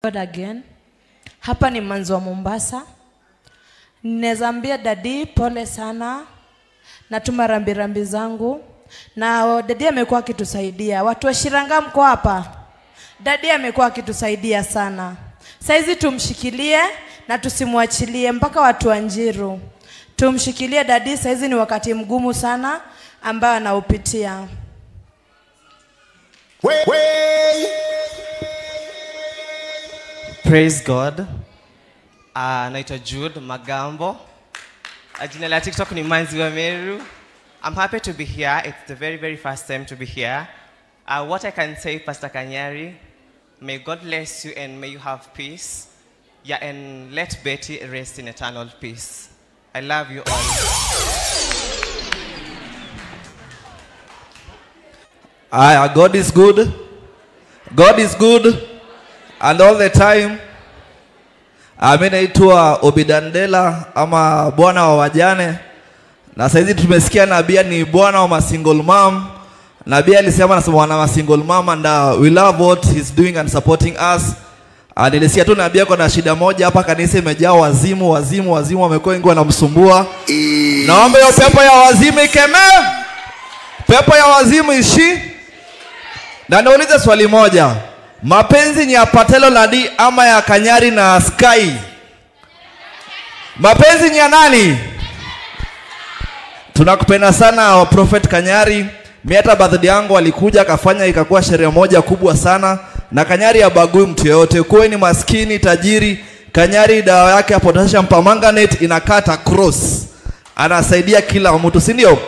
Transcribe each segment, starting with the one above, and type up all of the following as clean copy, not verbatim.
God again. Hapa ni Manzi wa Mombasa. Ninaweza daddy pole sana. Natuma rambirambi zangu. Na daddy amekuwa akitusaidia. Watu wa Shiranga mko hapa. Daddy amekuwa akitusaidia sana. Saizi tumshikilie na tusimwachilie mpaka watu wa Njiru. Tumshikilie daddy, saizi ni wakati mgumu sana ambao anaupitia. Praise God. Naitwa Jude Magambo. Jina la TikTok ni Manzi wa Meru. I'm happy to be here. It's the very, very first time to be here. What I can say, Pastor Kanyari, may God bless you and may you have peace. Yeah, and let Betty rest in eternal peace. I love you all. God is good. God is good. And all the time. Mimi naitwa Obidandela ama bwana wa wajane. Na saizi tumesikia Nabia ni bwana wa single mom. Nabia alisema anasema wana single mom and we love what he's doing and supporting us. Nilisikia tu Nabia kuna shida moja hapa kanisa imejaa wazimu wazimu wazimu wamekuwa wengi wanamsumbua. Naomba hiyo pepo ya wazimu ikemee. Pepo ya wazimu ishi. Na naulize swali moja. Mapenzi ni ya Patelo na D ama ya Kanyari na Sky? Mapenzi ni ya nani? Tunakupenda sana Prophet Kanyari. Mimi hata birthday yangu alikuja akafanya ikakuwa sherehe moja kubwa sana. Na Kanyari habagui mtu yeyote. Kuwe ni maskini, tajiri, Kanyari dawa yake ya potassium permanganate inakata cross. Anasaidia kila mtu, si ndio?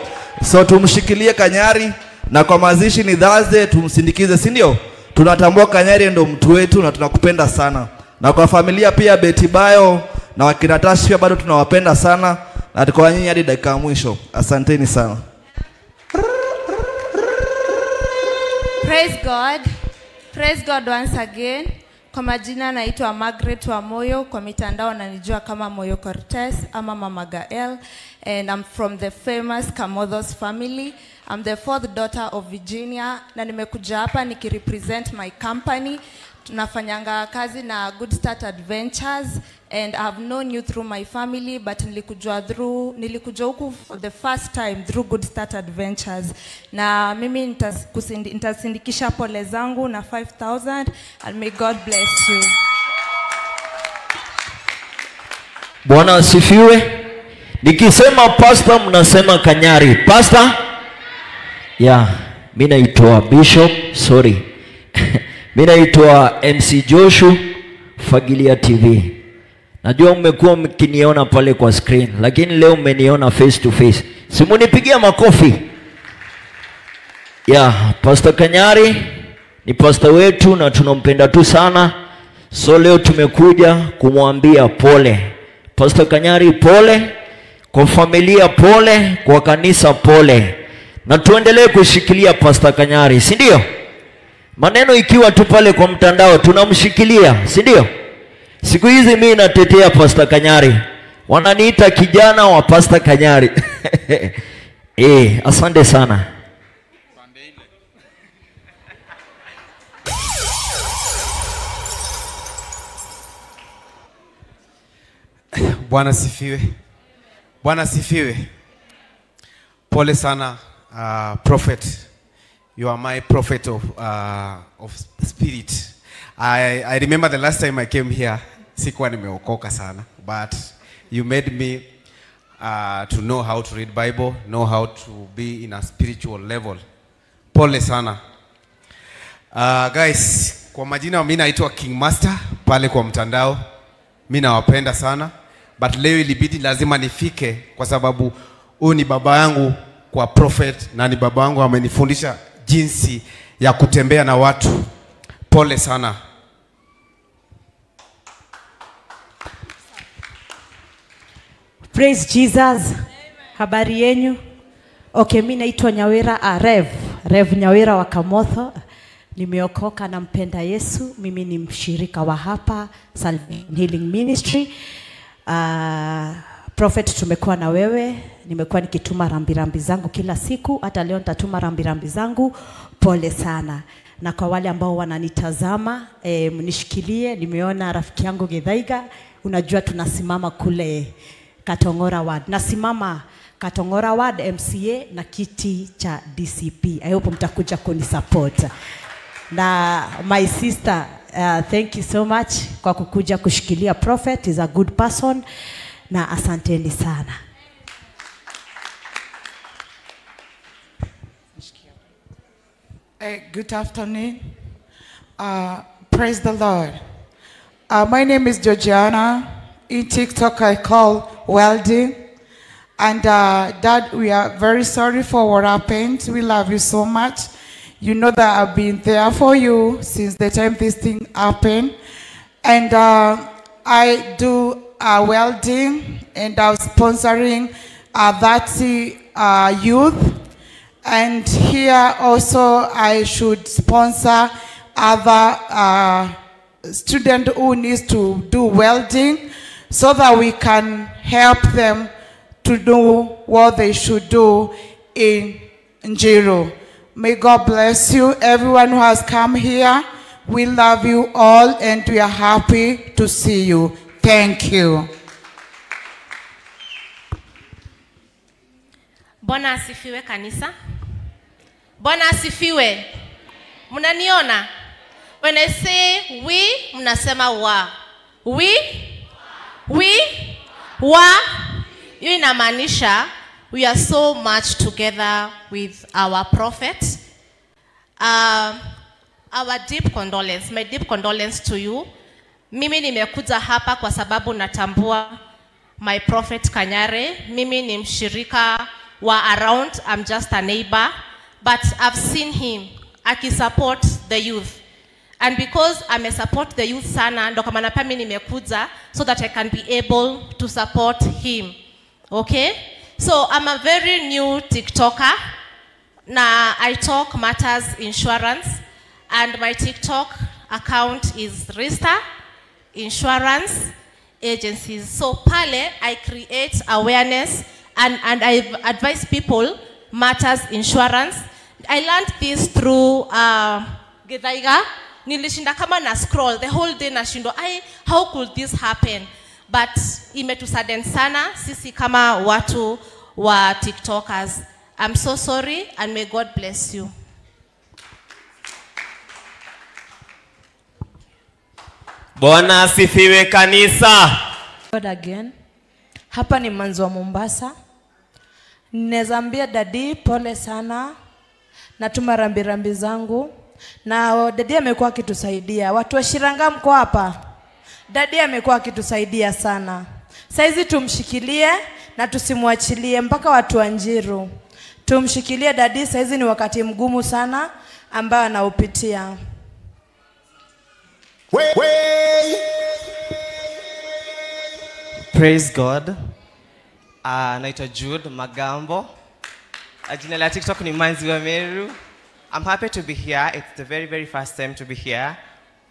So tumshikilie Kanyari, na kwa mazishi ni Thursday tumsindikize, si ndio? Tunatambua Kanyari ndo mtu wetu na tunakupenda sana. Na kwa familia pia Betty Bayo na wakina Tash pia bado tunawapenda sana. Na tuko nyinyi hadi dakika ya mwisho. Asanteni sana. Praise God. Praise God once again. Kwa majina naitwa Margaret wa Moyo, kwa mitandao nanijua kama Moyo Cortez ama Mama Gael, and I'm from the famous Kamothos family. I'm the fourth daughter of Virginia na nimekuja hapa nikirepresent my company. Tunafanyanga kazi na Good Start Adventures and I've known you through my family, but nilikujua huku for the first time through Good Start Adventures. Na mimi nitasindikisha pole zangu na 5,000 and may God bless you. Bwana asifiwe. Nikisema pastor mnasema Kanyari. Pastor? Yeah, mimi naitwa Bishop, sorry. Mimi naitwa MC Joshua, Fagilia TV. Najua mmekuwa mkiniona pale kwa screen, lakini leo mmeniona face to face. Simunipigia makofi. Yeah, Pastor Kanyari ni pastor wetu na tunampenda tu sana. So leo tumekuja kumwambia pole. Pastor Kanyari pole, kwa familia pole, kwa kanisa pole. Na tuendelee kushikilia Pastor Kanyari, si ndio? Maneno ikiwa tu pale kwa mtandao tunamshikilia, si ndio? Siku hizi mimi natetea Pastor Kanyari. Wananiita kijana wa Pastor Kanyari. Asante sana. Bwana sifiwe. Bwana sifiwe. Pole sana prophet. You are my prophet of spirit. I remember the last time I came here, sikuwa nimeokoka sana, but you made me to know how to read Bible, know how to be in a spiritual level. Pole sana. Guys, kwa majina mimi naitwa King Master pale kwa mtandao. Mimi nawapenda sana, but leo ilibidi lazima nifike kwa sababu huyu ni baba yangu kwa prophet na ni baba yangu amenifundisha jinsi ya kutembea na watu. Pole sana. Praise Jesus. Amen. Habari yenyu? Okay, mimi naitwa Nyawira Rev Nyawira wa Kamotho. Nimeokoka na mpenda Yesu. Mimi ni mshirika wa hapa Salvation Healing Ministry. Prophet, tumekuwa na wewe, nimekuwa nikituma rambirambi zangu kila siku, hata leo nitatuma rambirambi zangu. Pole sana. Na kwa wale ambao wananitazama, mnishikilie. Nimeona rafiki yangu Githaiga, unajua tunasimama kule Katongora Ward. Nasimama Katongora Ward MCA na kiti cha DCP. I hope mtakuja kunisupport. Na my sister, thank you so much kwa kukuja kushikilia Prophet, is a good person, na asanteni sana. Good afternoon. Praise the Lord. My name is Georgiana. In TikTok, I call Welding. And Dad, we are very sorry for what happened. We love you so much. You know that I've been there for you since the time this thing happened. And I do welding, and I'm sponsoring 30 youth. And here also I should sponsor other students who needs to do welding so that we can help them to do what they should do in Njiru. May God bless you, everyone who has come here. We love you all and we are happy to see you. Thank you. Bwana asifiwe kanisa. Bwana asifiwe. Mnaniona? When I say we, mnasema wa. We? We? Wa? Hiyo inamaanisha we are so much together with our prophet. Our deep condolence, my deep condolence to you. Mimi nimekuja hapa kwa sababu natambua my prophet Kanyare. Mimi ni mshirika wa around, I'm just a neighbor, but I've seen him akisupport the youth. And because I'm a support the youth sana, ndo kama na mimi nimekuja so that I can be able to support him. Okay? So I'm a very new TikToker. Na I talk matters insurance, and my TikTok account is Rista Insurance Agencies. So pale I create awareness and I advise people matters insurance. I learned this through Githaiga. Nilishinda kama na scroll the whole day nashindwa, how could this happen? But imetusadden sana sisi kama watu wa TikTokers. I'm so sorry and may God bless you. Bwana asifiwe kanisa. God again. Hapa ni Manzi wa Mombasa. Ninaweza Daddy pole sana. Natuma rambirambi zangu. Na Daddy amekuwa akitusaidia. Watu wa Shiranga mko hapa. Daddy amekuwa akitusaidia sana. Saizi tumshikilie na tusimwachilie mpaka watu wa Njiru. Tumshikilie Daddy, saizi ni wakati mgumu sana ambao anaupitia. Praise God. Naitwa Jude Magambo. Jina la TikTok ni Manzi wa Meru. I'm happy to be here. It's the very, very first time to be here.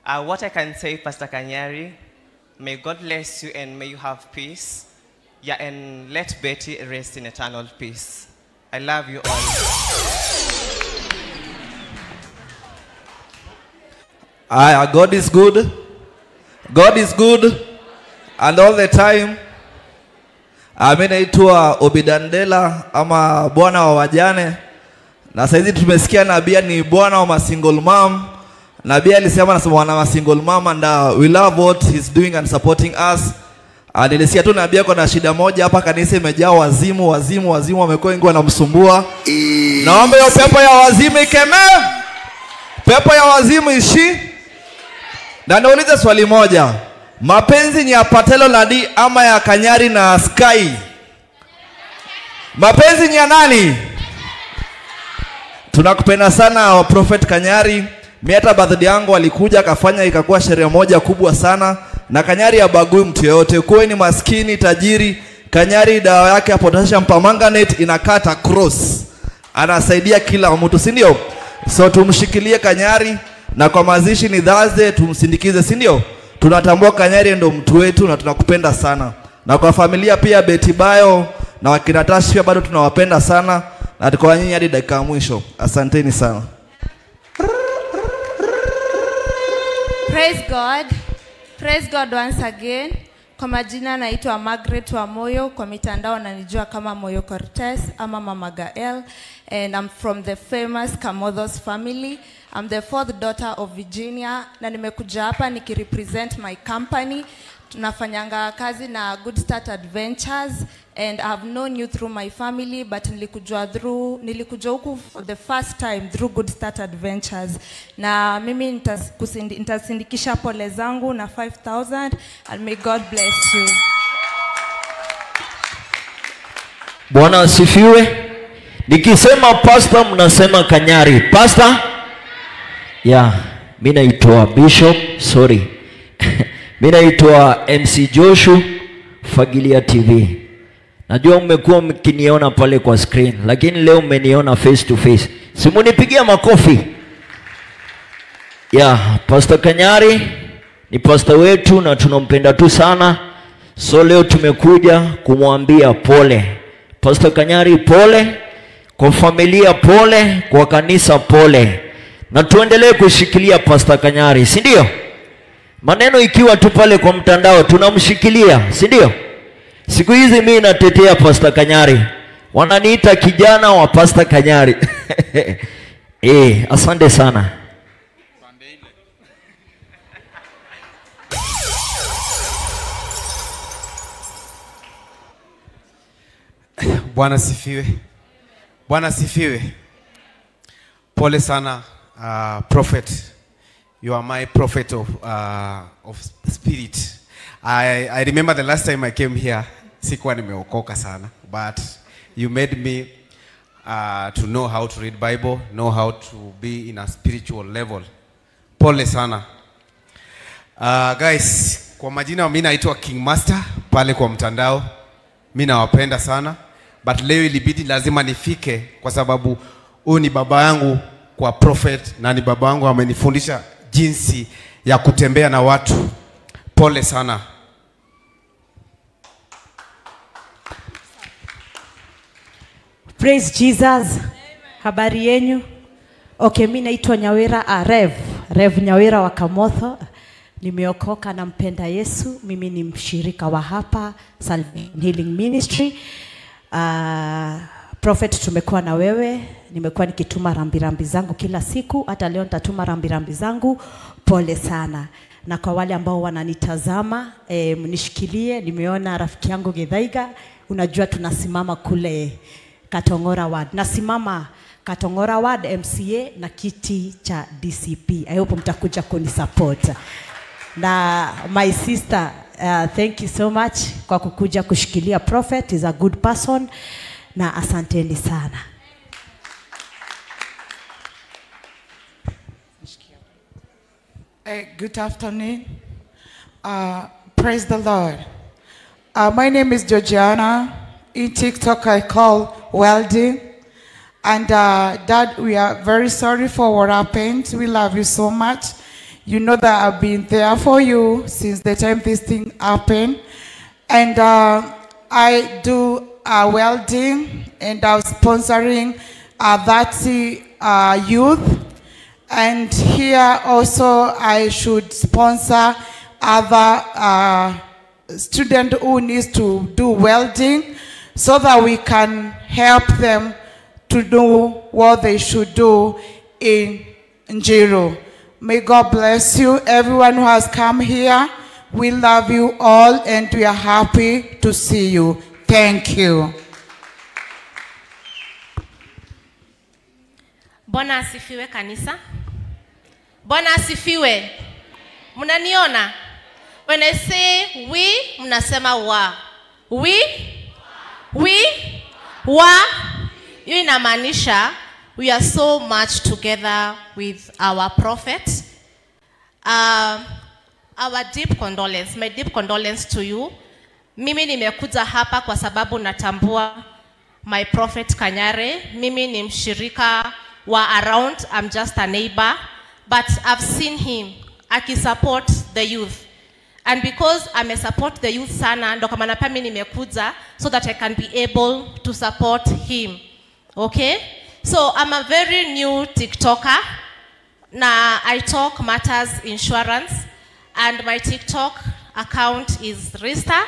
What I can say, Pastor Kanyari, may God bless you and may you have peace. Yeah, and let Betty rest in eternal peace. I love you all. God is good. God is good. And all the time. Mimi naitwa Obidandela ama bwana wa wajane. Na saizi tumesikia Nabia ni bwana wa single mom. Nabia alisema anasema wana single mom, and we love what he's doing and supporting us. Nilisikia tu Nabia kuna shida moja hapa kanisa imejaa wazimu wazimu wazimu wamekuwa wengi wanamsumbua. Naomba hiyo pepo ya wazimu ikemee. Pepo ya wazimu ishi. Na nauliza swali moja. Mapenzi ni ya Patelo Ladi ama ya Kanyari na Sky? Mapenzi ni ya nani? Tunakupenda sana Prophet Kanyari. Mimi hata birthday yangu alikuja akafanya ikakuwa sherehe moja kubwa sana. Na Kanyari habagui mtu yeyote. Kuwe ni maskini, tajiri, Kanyari dawa yake ya potassium permanganate inakata cross. Anasaidia kila mtu, si ndio? So tumshikilie Kanyari, na kwa mazishi ni Thursday tumsindikize, si ndio? Tunatambua Kanyari ndo mtu wetu na tunakupenda sana. Na kwa familia pia Betty Bayo na wakina Tash pia bado tunawapenda sana na tuko nyinyi hadi dakika ya mwisho. Asanteni sana. Praise God. Praise God once again. Kwa majina naitwa Margaret Wamoyo, kwa mitandao nanijua kama Moyo Cortez ama Mama Gael, and I'm from the famous Kamothos family. I'm the fourth daughter of Virginia na nimekuja hapa nikirepresent my company. Tunafanyanga kazi na Good Start Adventures and I've known you through my family, but nilikuja huku for the first time through Good Start Adventures. Na mimi nitasindikisha pole zangu na 5,000 and may God bless you. Bwana asifiwe. Nikisema pastor mnasema Kanyari. Pastor? Yeah, mimi naitwa Bishop, sorry. Mimi naitwa MC Joshua, Fagilia TV. Najua mmekuwa mkiniona pale kwa screen, lakini leo mmeniona face to face. Simunipigia makofi. Yeah, Pastor Kanyari ni pastor wetu na tunampenda tu sana. So leo tumekuja kumwambia pole. Pastor Kanyari pole, kwa familia pole, kwa kanisa pole. Na tuendelee kushikilia Pastor Kanyari, si ndio? Maneno ikiwa tu pale kwa mtandao tunamshikilia, si ndio? Siku hizi mimi natetea Pastor Kanyari. Wananiita kijana wa Pastor Kanyari. Asante sana. Bwana sifiwe. Bwana sifiwe. Pole sana prophet. You are my prophet of spirit. I remember the last time I came here, sikuwa nimeokoka sana, but you made me to know how to read Bible, know how to be in a spiritual level. Pole sana. Guys, kwa majina mimi naitwa King Master pale kwa mtandao. Mimi nawapenda sana, but leo ilibidi lazima nifike kwa sababu huyu ni baba yangu kwa prophet na ni baba yangu amenifundisha jinsi ya kutembea na watu. Pole sana. Praise Jesus. Habari yenyu? Okay, mimi naitwa Nyawira Rev Nyawira wa Kamotho. Nimeokoka na mpenda Yesu. Mimi ni mshirika wa hapa Salvation Healing Ministry. Prophet, tumekuwa na wewe. Nimekuwa nikituma rambirambi zangu kila siku. Hata leo nitatuma rambirambi zangu. Pole sana. Na kwa wale ambao wananitazama, mnishikilie. Nimeona rafiki yangu Githaiga. Unajua tunasimama kule Katongora Ward. Nasimama Katongora Ward MCA na kiti cha DCP. I hope mtakuja kunisupport. Na my sister, thank you so much kwa kukuja kushikilia prophet. Is a good person. Na asanteni sana. Good afternoon. Praise the Lord. My name is Georgiana. In TikTok I call Welding. And Dad, we are very sorry for what happened. We love you so much. You know that I've been there for you since the time this thing happened. And I do welding, and I'm sponsoring that youth. And here also I should sponsor other student who needs to do welding so that we can help them to do what they should do in Njiru. May God bless you, everyone who has come here. We love you all and we are happy to see you. Thank you. Bwana asifiwe kanisa. Bwana asifiwe. Mnaniona? When I say we, mnasema wa. We? We? Wa? Hiyo inamaanisha we are so much together with our prophet. Our deep condolence, my deep condolence to you. Mimi nimekuja hapa kwa sababu natambua my prophet Kanyari. Mimi ni mshirika wa around, I'm just a neighbor, but I've seen him akisupport the youth. And because I support the youth sana, ndo kama na mimi nimekuja so that I can be able to support him. Okay? So I'm a very new TikToker. Na I talk matters insurance, and my TikTok account is Rista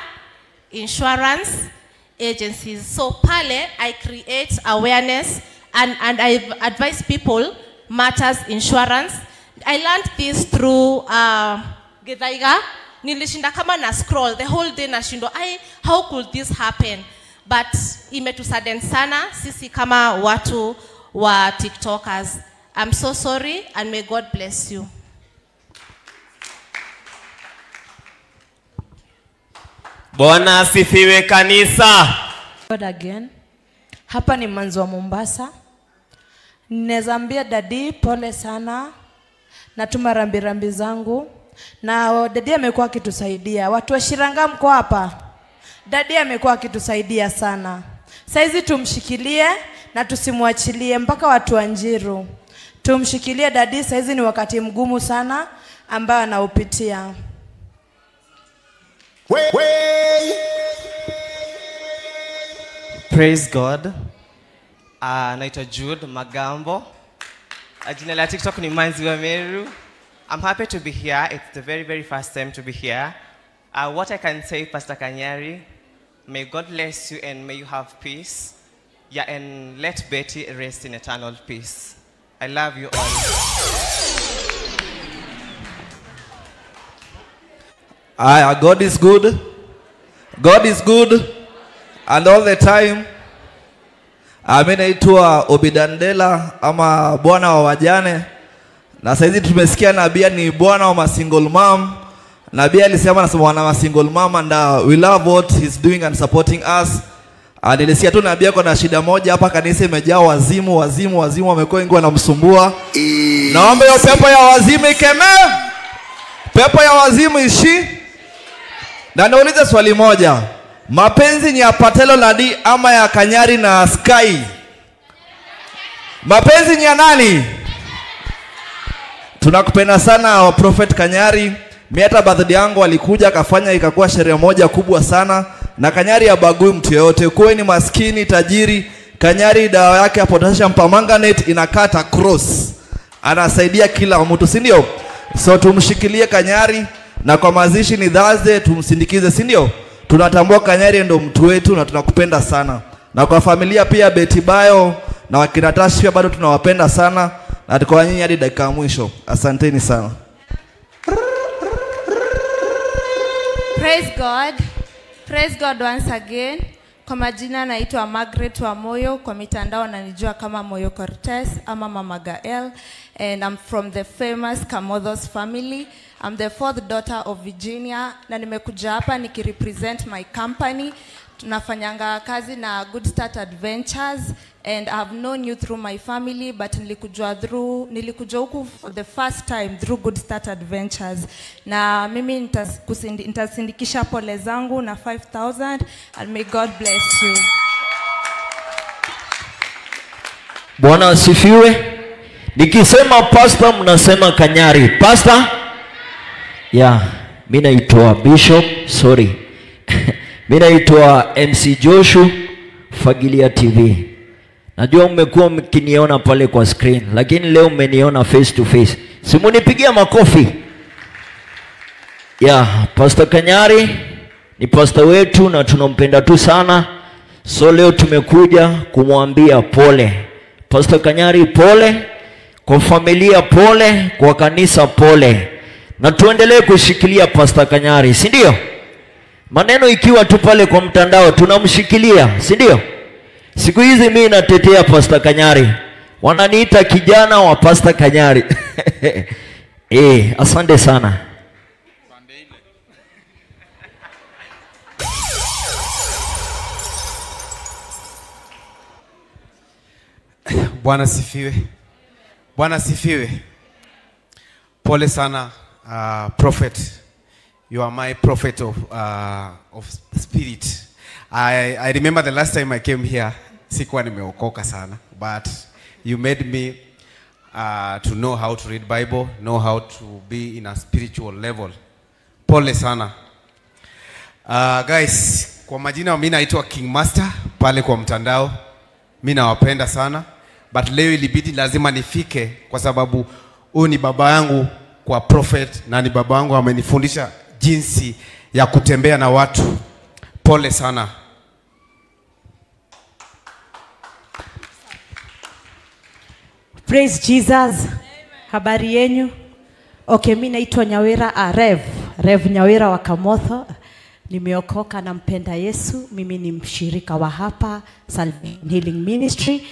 Insurance Agencies. So pale I create awareness and I advise people matters insurance. I learned this through Githaiga. Nilishinda kama na scroll the whole day nashindwa, how could this happen? But imetusadden sana sisi kama watu wa TikTokers. I'm so sorry and may God bless you. Bwana asifiwe kanisa. God again. Hapa ni Manzi wa Mombasa. Naweza ambia daddy pole sana. Natuma rambirambi zangu. Na daddy amekuwa akitusaidia. Watu wa Shiranga mko hapa. Daddy amekuwa akitusaidia sana. Saizi tumshikilie na tusimwachilie mpaka watu wa Njiru. Tumshikilie daddy, saizi ni wakati mgumu sana ambao anaupitia. Praise God. Naitwa Jude Magambo. Jina la TikTok ni Manzi wa Meru. I'm happy to be here. It's the very, very first time to be here. What I can say, Pastor Kanyari, may God bless you and may you have peace. Yeah, and let Betty rest in eternal peace. I love you all. God is good. God is good. And all the time. Mimi naitwa Obidandela ama bwana wa wajane. Na saizi tumesikia Nabia ni bwana wa single mom. Nabia alisema anasema wana single mom, and we love what he's doing and supporting us. Nilisikia tu Nabia kuna shida moja hapa kanisa imejaa wazimu wamekuwa wengi wanamsumbua. Naomba hiyo pepo ya wazimu ikemee. Pepo ya wazimu ishi. Na nauliza swali moja. Mapenzi ni ya Patelo Ladi ama ya Kanyari na Sky? Mapenzi ni ya nani? Tunakupenda sana Prophet Kanyari. Mimi hata birthday yangu alikuja akafanya ikakuwa sherehe moja kubwa sana. Na Kanyari habagui mtu yeyote. Kuwe ni maskini, tajiri, Kanyari dawa yake ya potassium permanganate inakata cross. Anasaidia kila mtu, si ndio? So tumshikilie Kanyari, na kwa mazishi ni Thursday tumsindikize, si ndio? Tunatambua Kanyari ndo mtu wetu na tunakupenda sana. Na kwa familia pia Betty Bayo na wakina Tash pia bado tunawapenda sana, na tuko nyinyi hadi dakika mwisho. Asanteni sana. Praise God. Praise God once again. Kwa majina naitwa Margaret wa Moyo, kwa mitandao nanijua kama Moyo Cortez ama Mama Gael, and I'm from the famous Kamothos family. I'm the fourth daughter of Virginia, na nimekuja hapa nikirepresent my company. Tunafanyanga kazi na Good Start Adventures, and I've known you through my family, but nilikuja huku for the first time through Good Start Adventures. Na mimi nitasindikisha pole zangu na 5,000, and may God bless you. Bwana asifiwe. Nikisema pastor mnasema Kanyari. Pastor? Yeah, mimi naitwa Bishop, sorry. Mimi naitwa MC Joshua, Fagilia TV. Najua mmekuwa mkiniona pale kwa screen, lakini leo mmeniona face to face. Simunipigia makofi. Yeah, Pastor Kanyari ni pastor wetu na tunampenda tu sana. So leo tumekuja kumwambia pole. Pastor Kanyari pole, kwa familia pole, kwa kanisa pole. Na tuendelee kushikilia Pastor Kanyari, si ndio? Maneno ikiwa tu pale kwa mtandao tunamshikilia, si ndio? Siku hizi mimi natetea Pastor Kanyari. Wananiita kijana wa Pastor Kanyari. Asante sana. Bwana sifiwe. Bwana sifiwe. Pole sana prophet. You are my prophet of spirit. I remember the last time I came here, sikuwa nimeokoka sana, but you made me to know how to read Bible, know how to be in a spiritual level. Pole sana. Guys, kwa majina mimi naitwa King Master pale kwa mtandao. Mimi nawapenda sana, but leo ilibidi lazima nifike kwa sababu huyu ni baba yangu kwa prophet, na ni baba yangu amenifundisha jinsi ya kutembea na watu. Pole sana. Praise Jesus. Habari yenyu? Okay, mimi naitwa Nyawira Rev Nyawira wa Kamotho. Nimeokoka na mpenda Yesu. Mimi ni mshirika wa hapa Salvation Healing Ministry.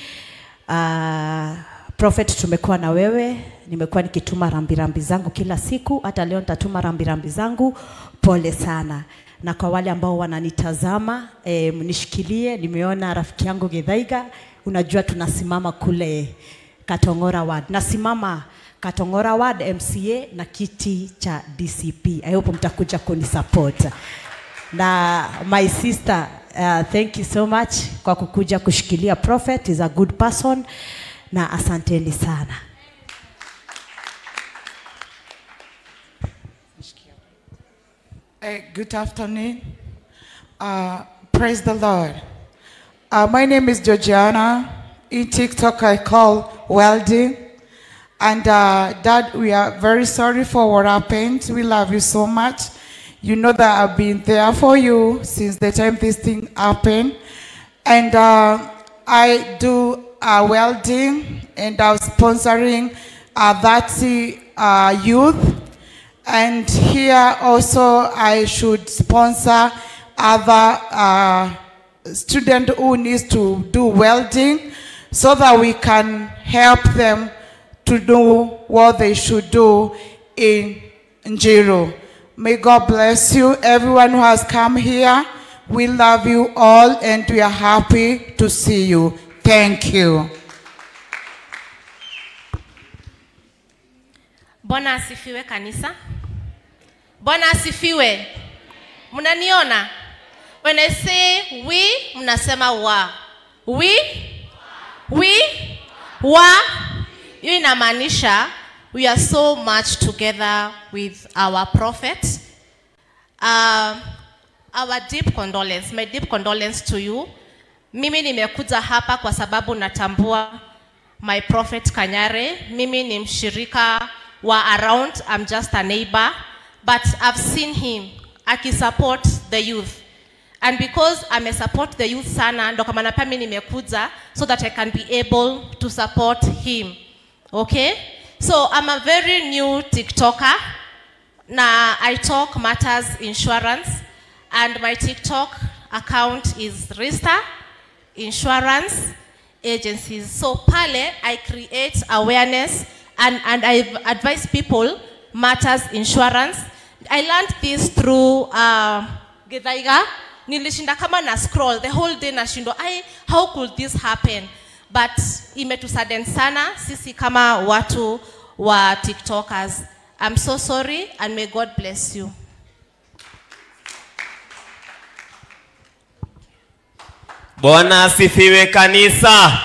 Prophet, tumekuwa na wewe. Nimekuwa nikituma rambirambi zangu kila siku, hata leo nitatuma rambirambi zangu. Pole sana. Na kwa wale ambao wananitazama, mnishikilie. Nimeona rafiki yangu Githaiga, unajua tunasimama kule Katongora Ward. Nasimama Katongora Ward MCA na kiti cha DCP. I hope mtakuja kunisupport. Na my sister, thank you so much kwa kukuja kushikilia prophet. Is a good person. Na asanteni sana. Good afternoon. Praise the Lord. My name is Georgiana. In TikTok I call Welding. And Dad, we are very sorry for what happened. We love you so much. You know that I've been there for you since the time this thing happened. And I do welding, and I'm sponsoring that youth. And here also I should sponsor other student who needs to do welding so that we can help them to do what they should do in Njiru. May God bless you, everyone who has come here. We love you all and we are happy to see you. Thank you. Bwana asifiwe kanisa. Bwana asifiwe. Mnaniona? When I say we, mnasema wa. We? We? Wa? Hiyo inamaanisha we are so much together with our prophet. Our deep condolence, my deep condolence to you. Mimi nimekuja hapa kwa sababu natambua my prophet Kanyare. Mimi ni mshirika wa around, I'm just a neighbor, but I've seen him akisupport the youth. And because I'm a support the youth sana, ndo kama na mimi nimekuja so that I can be able to support him. Okay? So I'm a very new TikToker. Na I talk matters insurance, and my TikTok account is Rista Insurance Agencies. So pale I create awareness and I advise people matters insurance. I learned this through Githaiga. Nilishinda kama na scroll the whole day na shindo, how could this happen? But imetusaden sana sisi kama watu wa TikTokers. I'm so sorry and may God bless you. Bwana asifiwe kanisa.